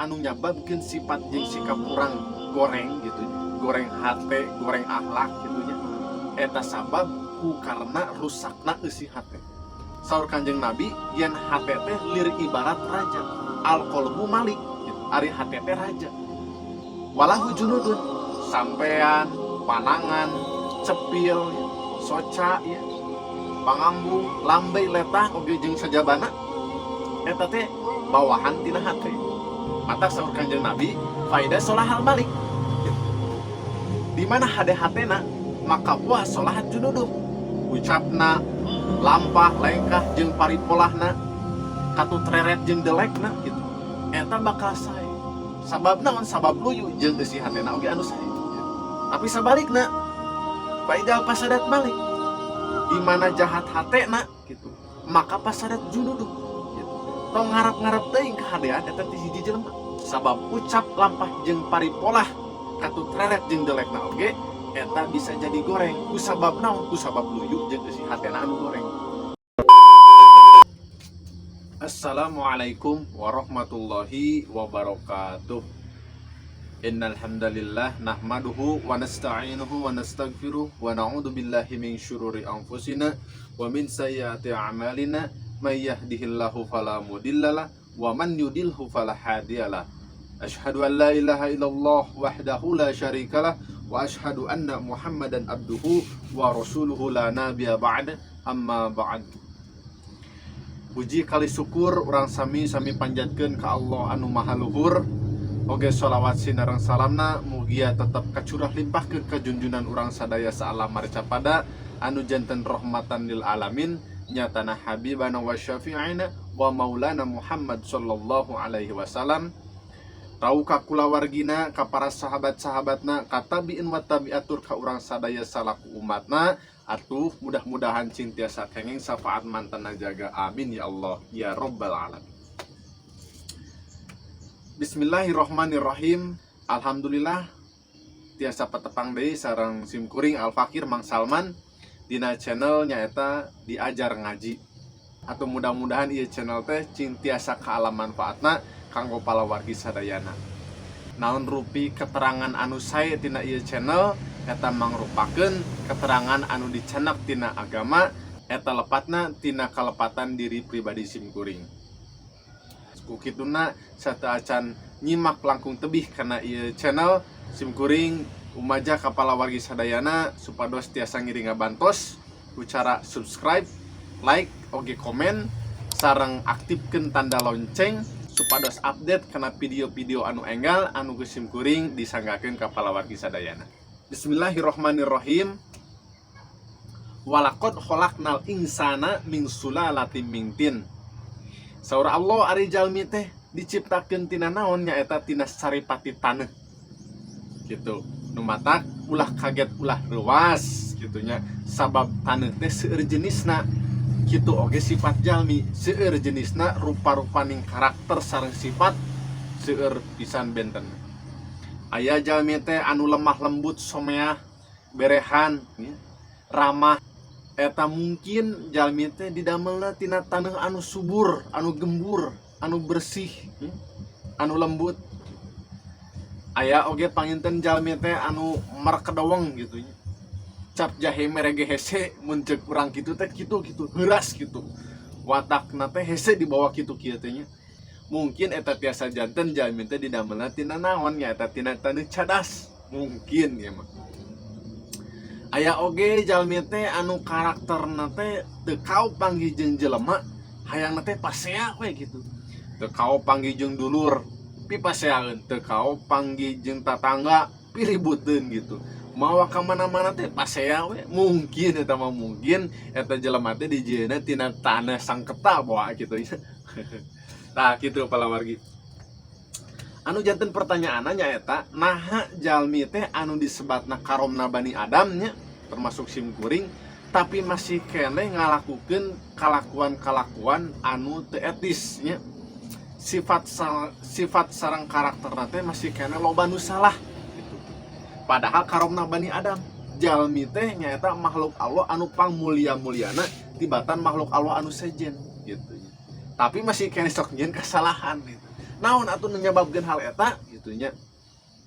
Anu nyababkeun sifat jeung sikap urang goreng gitu, goreng hate, goreng akhlak gitu nya, eta sabab ku karena rusakna eusi hate. Saur Kanjeng Nabi, yen hate teh lir ibarat raja, al qalbu malik gitu. Ari hate teh raja, walahu junudun, sampean, panangan, cepil ya, soca ya, pangambung, lambe, letah oge jeung sajabana, eta teh bawahan tina hate. Matak saur Kanjeng Nabi, faidza sholahal malik gitu. Di mana hade hatena, maka wah sholahat junuduh, ucapna, lampah lengkah jeung paripolahna, katut reret jeung delekna gitu, eta bakal sae. Sabab naon? Sabab luyu jeung eusi hatena oge anu sae gitu. Tapi sabalikna, faidza fasadat malik, di mana jahat hatena gitu, maka fasadat junuduh gitu. Tong ngarap-ngarap teuing kahadean eta ti hiji jelema, sabab ucap, lampah jeung paripolah, katut reret jeung delekna oge eta bisa jadi goreng. Ku sabab naon? Ku sabab luyu jeung eusi hatena anu goreng. Assalamualaikum warahmatullahi wabarakatuh. Innal hamdalillah nahmaduhu wa nasta'inuhu wa nastaghfiruh wa na'udzu billahi min syururi anfusina wa min sayyiati a'malina, may yahdihillahu fala mudhillalah wa man yudlilhu fala hadiyalah. Asyhadu an la ilaha illallah wahdahu la syarikalah wa asyhadu anna Muhammadan abduhu wa rasuluhu la nabiyya ba'd, amma ba'd. Puji kali syukur urang sami-sami panjatkeun ka Allah anu Maha Luhur. Oge sholawat sinareng salamna mugia tetep kacurah limpahkeun ka junjunan urang sadaya saalam marcapada anu janten rahmatan lil alamin, nyatana habibana wa syafi'ina wa maulana Muhammad sallallahu alaihi wasallam, rauh ka kulawargina, ka para sahabat-sahabatna, ka tabiin wa tabiatur, ka urang sadaya salaku umatna. Atuh mudah-mudahan cing tiasa kenging syafaat mantena jaga. Amin ya Allah ya Rabbal alamin. Bismillahirrahmanirrahim. Alhamdulillah tiasa patepang deui sareng sim kuring Al Fakir Mang Salman dina channel nyaeta Diajar Ngaji. Atau mudah-mudahan ieu channel teh cing tiasa kaalam manfaatna kanggo palawargi sadayana. Naon rupi keterangan anu sae tina ieu channel, eta mangrupakeun keterangan anu dicanak tina agama, eta lepatna tina kalepatan diri pribadi sim kuring. Ku kituna, sateuacan nyimak langkung tebih kana ieu channel, sim kuring umaja ka palawargi sadayana supados tiasa ngiring ngabantos ku cara subscribe, like, oge komen, sareng aktifkeun tanda lonceng supados update kana video-video anu enggal anu ku sim kuring disanggakeun ka palawargi sadayana. Bismillahirrahmanirrahim. Walaqad khalaqnal insana min sulalatin min tin. Saur Allah, ari jalmi teh diciptakeun tina naon? Nyaeta tina saripati taneuh. Gitu. Nu matak ulah kaget, ulah reuwas gitu nya, sabab taneuh teh seueur jenisna, kitu oge sifat jalmi seueur jenisna, rupa-rupaning karakter sareng sifat seueur pisan benten. Aya jalmi teh anu lemah lembut, someah, berehan ya, ramah, eta mungkin jalmi teh didamelna tina taneuh anu subur, anu gembur, anu bersih ya, anu lembut. Aya oge panginten jalmi teh anu markedoweng gitu nya, cap jahe merege hese, mun ceuk urang kitu teh kitu kitu, heuras gitu, watakna teh hese dibawa kitu kieu teh nya. Mungkin eta tiasa janten jalmi teh didamelna tina naon nya, eta tina taneuh cadas mungkin ya mah. Aya oge jalmi teh anu karakterna teh teu kaop panggih jeung jelema, hayangna teh pasea we gitu, teu kaop panggih jeung dulur pipaseaeun, teu kaop panggih jeung tatangga piributeun gitu, mawa ka mana-mana teh pasea we. Mungkin eta mah, mungkin eta jelema teh dijieunna tina tanah sangketa bawa gitu. Nah, kitu palawargi. Anu janten pertanyaanna nyaeta naha jalmi teh anu disebatna karomna bani Adam nya, termasuk sim kuring, tapi masih keneh ngalakukeun kalakuan-kalakuan anu teu etis nya, sifat sareng karakterna teh masih keneh loba nu salah gitu. Padahal karomna bani Adam, jalmi teh nyaeta makhluk Allah anu pangmulia-muliana tibatan makhluk Allah anu sejen gitu. Tapi masih keneh sok nyieun kesalahan gitu. Naon atuh nu nyababkeun hal eta gitu nya?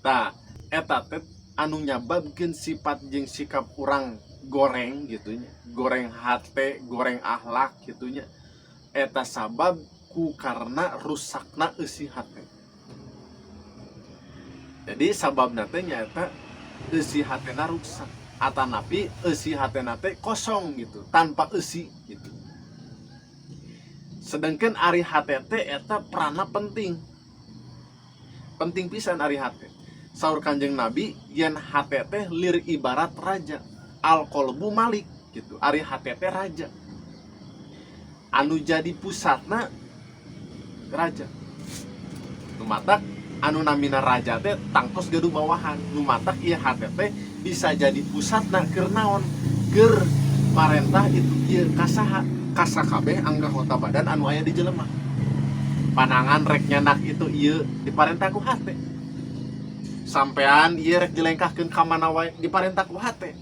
Tah, eta teh anu nyababkeun sifat jeung sikap urang goreng gitu nya, goreng hate, goreng akhlak gitu nya. Eta sabab ku karena rusakna eusi hate. Jadi sababna teh nyaeta eusi hatena rusak atanapi eusi hatena teh kosong gitu, tanpa eusi gitu. Sedangkan ari hate teh eta peranna penting, penting pisan ari hate. Saur Kanjeng Nabi, yen hate teh lir ibarat raja, القلب ملك gitu. Ari hate teh raja anu jadi pusatna, raja nu matak anu namina raja teh tangtos gaduh bawahan. Nu matak ieu hate teh bisa jadi pusatna keur naon? Keur marentah itu ieu kasaha? Kasakabeh anggota badan anu aya di jelema. Panangan rek nyandak itu ieu diparentah ku hate. Sampean ieu rek dilengkahkeun ka mana wae diparentah ku hate.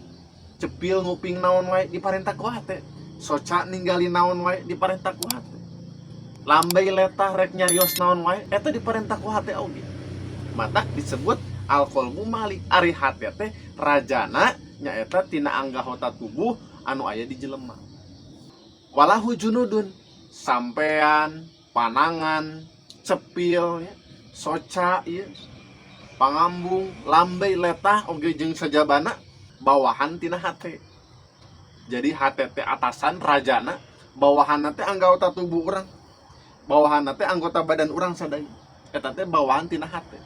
Cepil nguping naon wae diparentah ku hate. Soca ninggalin naon wae diparentah ku hate. Lambe letah rek nyarios naon wae eta diparentah ku hate oge. Matak disebut القلب ملك. Ari hate teh rajana, nyaeta tina anggota tubuh anu aya di jelema. وله جنود, sampean, panangan, cepil ya, soca ya, pangambung, lambe letah oge jeung sajabana bawahan tina hate. Jadi hate teh atasan, rajana, bawahan teh anggota tubuh urang, bawahan teh anggota badan urang sadaya eta teh bawahan tina hate.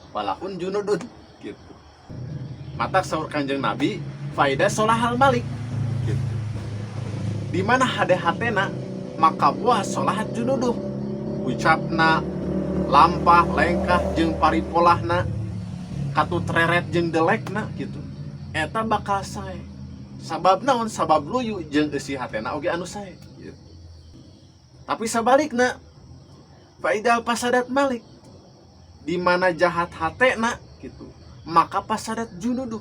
وله جنود gitu. Matak saur Kanjeng Nabi, فإذا صلح الملك gitu, di mana hade hatena maka buah صلحت جنوده. Ucapna, lampah lengkah jeung paripolahna, katut reret jeung delekna gitu, eta bakal sae. Sabab naon? Sabab luyu jeung eusi hatena oge anu sae gitu. Tapi sabalikna, فإذا فسدت ملك, di mana jahat hatena gitu, maka فسدت جنوده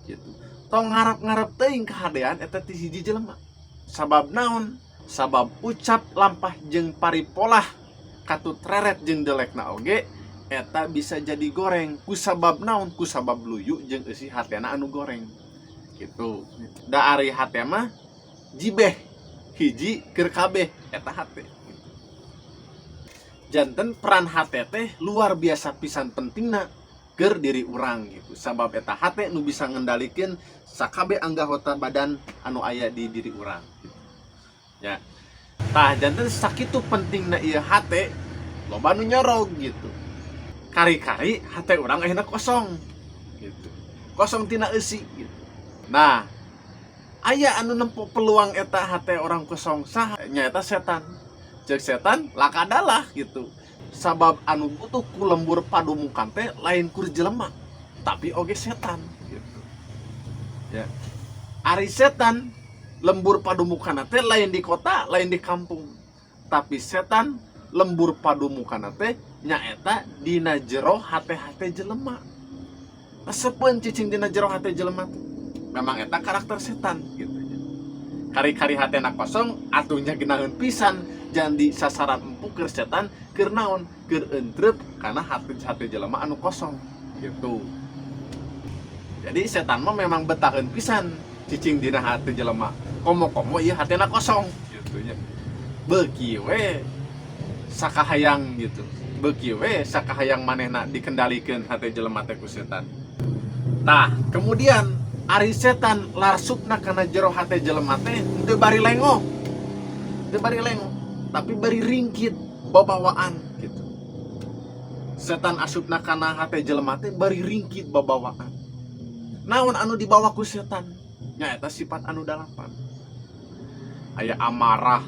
gitu. Tong ngarep-ngarep teuing kahadean eta ti hiji jelema. Sabab naon? Sabab ucap, lampah jeung paripolah, katut reret jeung delekna oge eta bisa jadi goreng. Ku sabab naon? Ku sabab luyu jeung eusi hatena anu goreng gitu. Da ari hate mah jibeh, hiji keur kabeh eta hate. Janten peran hate teh luar biasa pisan pentingna keur diri urang gitu, sabab eta hate nu bisa ngendalikeun sakabeh anggota badan anu aya di diri urang gitu. Ya, tah, janten sakitu pentingna ieu hate. Loba nu nyorog gitu, kari-kari hate urang akhirnya kosong gitu, kosong tina eusi gitu. Nah, aya anu nempo peluang eta hate urang kosong. Saha? Nyaeta setan. Cek setan, lakadalah gitu, sabab anu butuh ku lembur padumukan teh lain kur jelema tapi oge setan gitu ya. Ari setan lembur padumukan teh lain di kota, lain di kampung, tapi setan lembur padumukan teh nyaeta dina jero hate-hate jelema. Resepeun cicing dina jero hate jelema teh. Memang eta karakter setan gitu. Kari-kari hatena kosong atuh nya geunaheun pisan jadi sasaran empuk keur setan. Keur naon? Keur entrep karena hati hati jelema anu kosong gitu. Jadi setan mah memang betaheun pisan cicing dina hati jelema, komo-komo ieu hatena kosong gitu nya. Beuki we sakahayang gitu, beuki we sakahayang manehna dikendalikeun hati jelema teh ku setan. Tah, kemudian ari setan larsupna kana jero hate jelema teh teu bari lengoh, teu bari lengoh, tapi bari ringkit babawaan gitu. Setan asupna kana hate jelema teh bari ringkit babawaan. Naon anu dibawa ku setan? Nyaeta sifat anu dalapan, aya amarah,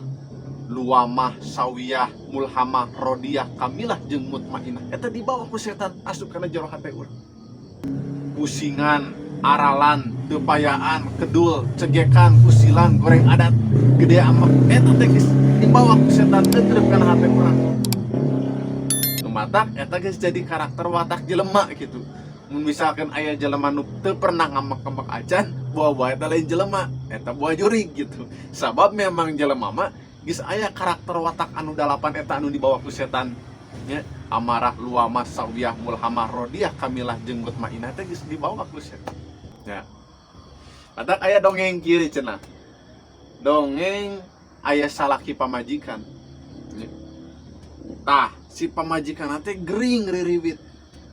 luwamah, sawiyah, mulhamah, rodiyah, kamilah jeung mutmainah. Eta dibawa ku setan asup kana jero hate urang. Pusingan, aralan, tepayaan, kedul, cegekan, usilan, goreng adat, gede ambek, eta teh geus dibawa ku setan entrep kana hate urang. Nu matak eta geus jadi karakter watak jelema gitu. Mun misalkan aya jelema nu teu pernah ngambek-ngambek acan, buah-buah eta lain jelema, eta buah jurig gitu. Sabab memang jelema mah geus aya karakter watak anu dalapan eta anu dibawa ku setan. Nya amarah, luamah, sawiyah, mulhamah, rodiyah, kamilah jeung mutmainah teh geus dibawa ku setan. Ya. Matak aya dongeng kieu cenah. Dongeng aya salaki pamajikan. Nya. Tah, si pamajikan teh gering ririwit.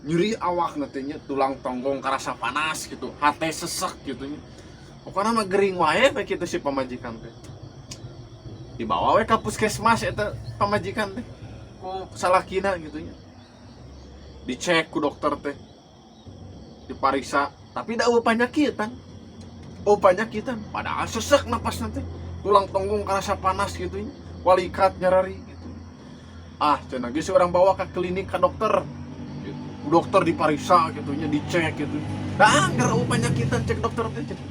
Nyeri awak teh nya, tulang tonggong karasa panas gitu, hate sesek gitu nya. Pokoknya mah gering wae we kitu si pamajikan teh. Dibawa we ka puskesmas eta pamajikan teh ku salakina gitu nya. Dicek ku dokter teh. Dipariksa, tapi da euweuh panyakitan. Oh, panyakitan, padahal sesek napas teh. Tulang tonggong karasa panas gitu nya. Walikat nyarari gitu. Ah, cenah geus urang bawa ke klinik ka dokter. Gitu. Ku dokter dipariksa gitu nya, dicek gitu. Dah angger euweuh panyakitan cek dokter teh cenah.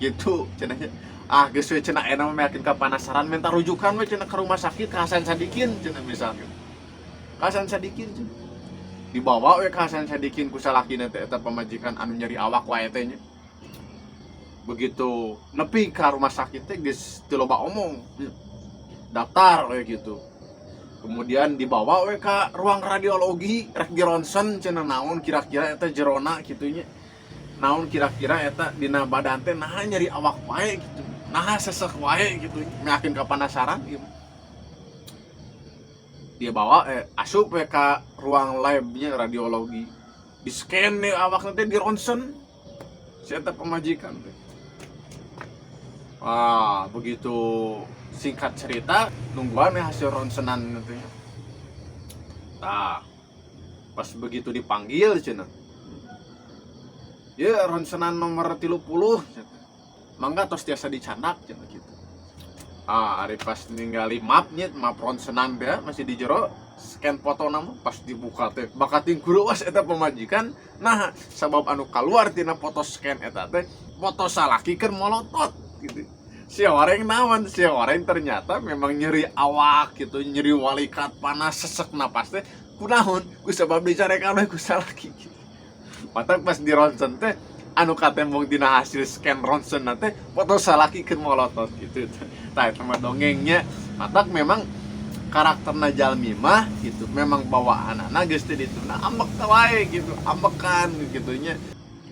Gitu cenah nya. Ah, geus we cenah enak mah yakin ka penasaran minta rujukan we cenah ke rumah sakit ke Hasan Sadikin cenah misalkan. Ka Hasan Sadikin cenah. Dibawa we ka Hasan Sadikin ku salakina teh eta pamajikan anu nyeri awak wae teh nya. Begitu nepi ka rumah sakit teh geus teu loba omong. Daftar we gitu. Kemudian dibawa we ka ruang radiologi rek di ronsen cenah naon kira-kira eta jerona kitu nya. Naon kira-kira eta dina badan teh naha nyeri awak wae gitu. Naha sesek wae gitu. Yakin ka penasaran ieu. Dia bawa asup we ka ruang labnya radiologi. Di scan nih awak teh di ronsen. Si eta pamajikan teh. Ah, begitu singkat cerita nungguan we hasil ronsenan gitu ya. Tah, pas begitu dipanggil cenah. Ya ronsenan nomor 30 cenah. Mangga tos tiasa dicandak cenah gitu. Ah, ari pas ningali mapnya, map ronsenan teh masih di jero scan foto nama pas dibuka teh bakating kuruas eta pamajikan. Nah, sabab anu keluar tina foto scan eta teh foto salaki keur molotot gitu. Si orang naon, si orang ternyata memang nyeri awak gitu, nyeri walikat panas sesek napas teh kunaon ku sabab dicarekan we ku salaki gitu. Matak pas di ronsen teh anu katembong dina hasil scan ronsen teh foto salaki keur molotot gitu. Tah, eta mah dongengnya. Matak memang karakterna jalmi mah gitu, memang bawaanana geus teu dituna ambek wae gitu, ambekan gitu nya.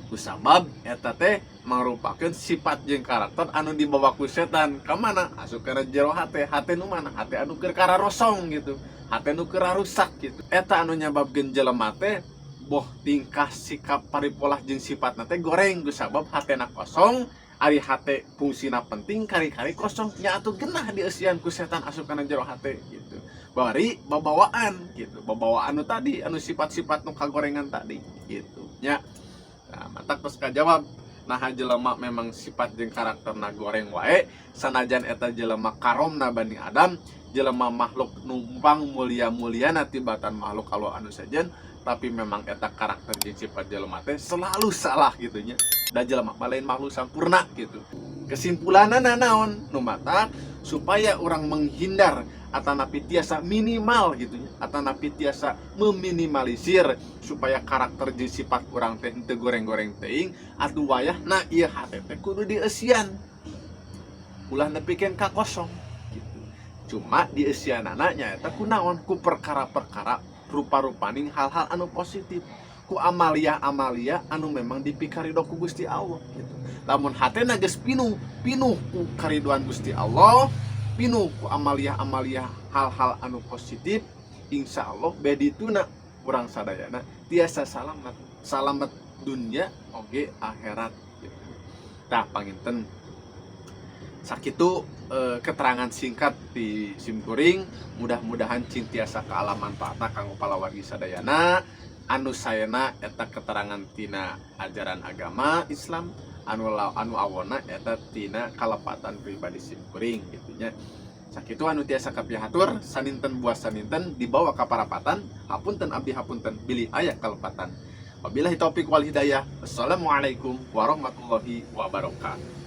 Kusabab eta teh mangrupakeun sifat jeung karakter anu dibawa ku setan ka mana asup kana jero hate, hate nu mana, hate anu keur kararosong gitu, hate nu keur rusak gitu. Eta anu nyababkeun jelema teh boh tingkah sikap paripolah jeung sifatna teh goreng kusabab hatena kosong. Ari hate fungsina penting kari-kari kosong nya atuh genah dieusian ku setan asup kana jero hate gitu, bari babawaan gitu, babawaan nu tadi anu sifat-sifat nu kagorengan tadi gitu nya. Nah, matak terus kajawab nah jelema memang sifat jeung karakterna goreng wae sanajan eta jelema karomna Bani Adam, jelema makhluk numpang mulia-muliana tibatan makhluk kalau anu sajen, tapi memang eta karakter jeung sifat jelema teh selalu salah gitu nya, da jelema mah lain makhluk sampurna gitu. Kesimpulanna naon nu matak supaya orang menghindar atanapi tiasa minimal gitu nya, atanapi tiasa meminimalisir supaya karakter jeung sifat urang teh henteu goreng-goreng teuing, atuh wayahna ieu hate teh kudu dieusian ulah nepikeun ka kosong gitu. Cuma dieusianana nyaeta ku naon, ku perkara-perkara rupa-rupaning hal-hal anu positif, ku amaliah-amaliah anu memang dipikarido ku Gusti Allah gitu. Lamun hatena geus pinuh pinuh ku karidoan Gusti Allah, pinuh ku amaliah-amaliah hal-hal anu positif, insya Allah bedituna urang sadayana tiasa salamet, salamet dunia oge akhirat gitu. Tah, panginten sakitu keterangan singkat di simkuring, mudah-mudahan cing tiasa kaala manfaatna kanggo palawargi sadayana. Anu saena eta keterangan tina ajaran agama Islam, anu anu awona eta tina kalepatan pribadi simkuring gitu nya. Sakitu anu tiasa kapihatur, saninten buah saninten dibawa ka parapatan. Hapunten abdi, hapunten bilih aya kalepatan. Wabillahi taufik wal hidayah. Wassalamualaikum warahmatullahi wabarakatuh.